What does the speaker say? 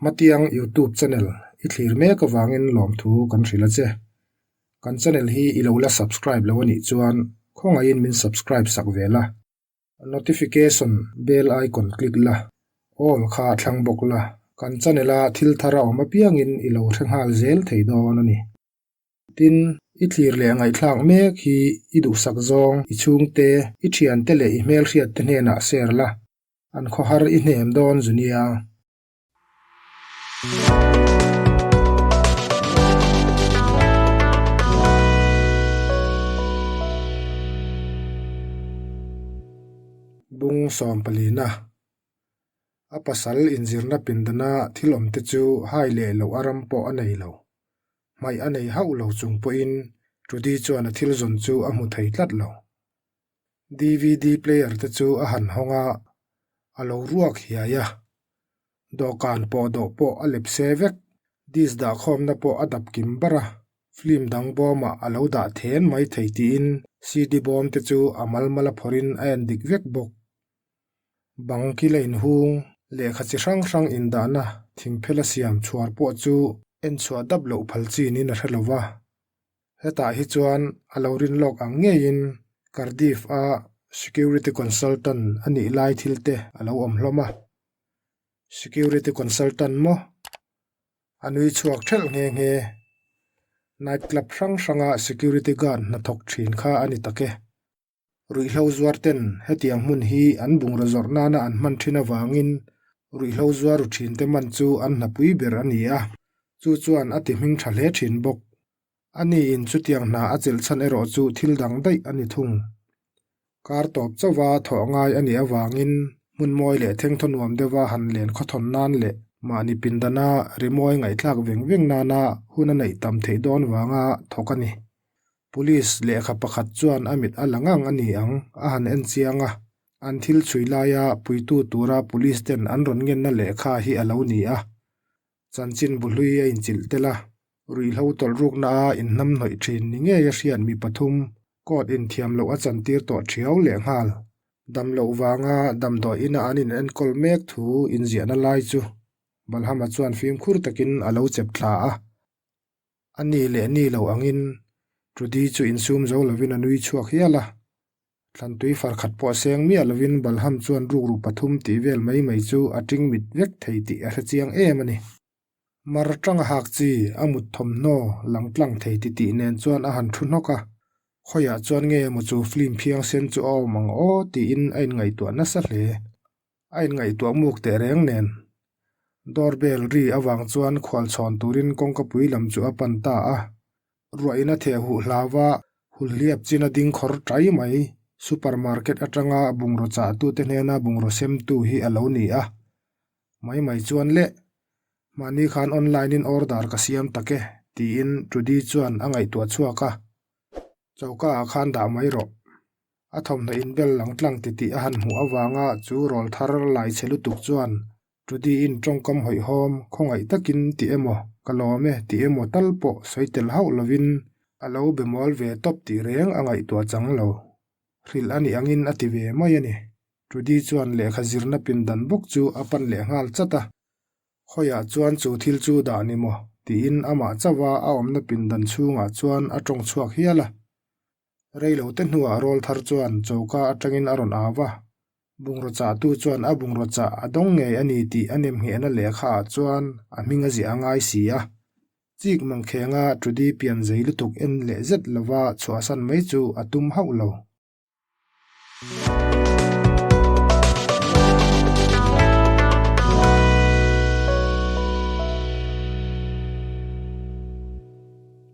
Hmatiang Youtube channel i thlir mek avangin lawmthu kan hrilh a che. Kan channel hi i lo la subscribe lo a nih chuan khawngaihin min subscribe sak ve la. Notification bell icon click la, all kha thlang bawk la, kan channel a thil thar a awm apiangin i lo hre nghal zel thei dawn a ni. Tin, i thlir leh ngaihthlak mek hi i duhsak zawng, i chhungte, i thiante leh i hmelhriatte hnenah share la, an khawhar i hnem dawn zu nia. Bung sawmpalina A pasal inzirna pindana thil awmte chu hai leh loh a ram pawh a nei lo. Hmaih a nei hauh lo chung pawhin Trudy chuan a thil zawn chu a hmu thei tlat lo. DVD player te chu a han hawng a, a lo ruak hiai a. Dawhkan pawh dawh pawh a lep se vek, disc dahkhawmna pawh a dap kim bar a, film dang bawmah a lo dah then mai thei tiin CD bawm te chu a mal mal a phawrhin a en dik vek bawk. Bang kil a inhung, lehkha chi hrang hrang indahna thingphel a siam chhuar pawh chu en chhuah dap loh phal chin in a hre lo va. Hetah hi chuan a lo rin lawk ang ngeiin Cardiff-a security consultant a nih lai thil te a lo awm hlawm a. Security consultant maw? A nui chhuak thelh nghe nghe. Night club hrang hranga security guard hnathawk thin kha a ni tak e. Ruihhlo zuar ten hetiang hmun hi an bungraw zawrh nana an hman thin avangin ruihhlo zuar ru thin te man chu an hnapui ber a ni a, chu chuan a ti hming tha hle thin bawk. A niin chutiang hna a chelh chhan erawh chu thil dang daih a ni thung. Kar tawp chauha thawh ngai a nih avangin hmun mawi leh thengthaw nuam deuha han len khawthawn nan leh mahni pindana rimawi ngaihthlak veng veng nana hun a neih tam theih dawn vanga thawk a ni. Police lehkha pakhat chuan a mit a la ngang a ni ang a han en chiang a, an thil chhui laia puitu tura police ten an rawn ngenna lehkha hi a lo ni a. Chanchin bu hlui a inchilh tel a, ruihhlo tawlh rukna a inhnamhnawih thin ni ngei a hriat mi pathum court inthiam loh a chantir tawh thiau lehnghal. Dam loh vanga damdawi ina an in enkawl mek thu inziahna lai chu Balhama chuan fimkhur takin a lo chep thla a. A ni leh ni lo angin Trudy chu insum zo lovin a nui chhuak hial a. Thlantui far khat pawh seng miah lovin Balham chuan rukru pathum tih vel mai mai chu a ting mit vek thei tih a hre chiang em a ni. Mar tang a hak chi a mut thawmhnaw lang tlang thei ti tih nen chuan a han thu hnawk a, khawiah chuan nge maw chu film phiangsen chu a awm ang aw tiin a inngaihtuah nasa hle. A inngaihtuah muk teh reng nen. Door bell ri avang chuan khual chhawn turin kawngkapui lam chu a pan ta a. Ruah in a theh huh hlau a, hulhliap chin a ding khawr tai mai. Supermarket atanga bungraw chahtute hnena bungraw semtu hi a lo ni a. Mai mai chuan leh, Mahni khan online in order ka siam tak e, tiin Trudy chuan a ngaihtuah chhuak a. Choka ah khan dah mai rawh. A thawmhnaw inbel lang tlang titih a han hmuh avanga chu rawl thar lai chhe lutuk chuan Trudy-in tawngkam hawihhawm khawngaih takin ti emaw, ka lawm e ti emaw tal pawh sawi tel hauh lovin a lo be mawl ve tawp tih reng a ngaihtuah chang lo. Hrilh a nih angin a ti ve mai a ni. Trudy chuan lehkha zirna pindan bawk chu a pan leh nghal chat a. Khawiah chuan chu thil chu dah ni maw? tiin amah chauha a awmna pindan chhungah chuan a tawng chhuak hial a. Reilote hnuah rawl thar chuan choka atangin a rawn au a, bungraw chahtu chuan a bungraw chah a dawng ngei a ni tih a nemnghehna lehkha ah chuan a hming a ziah a ngai si a. Chik mangkhenga Trudy pian zei lutuk en leh zet lova chhuahsan mai chu a tum hauh lo.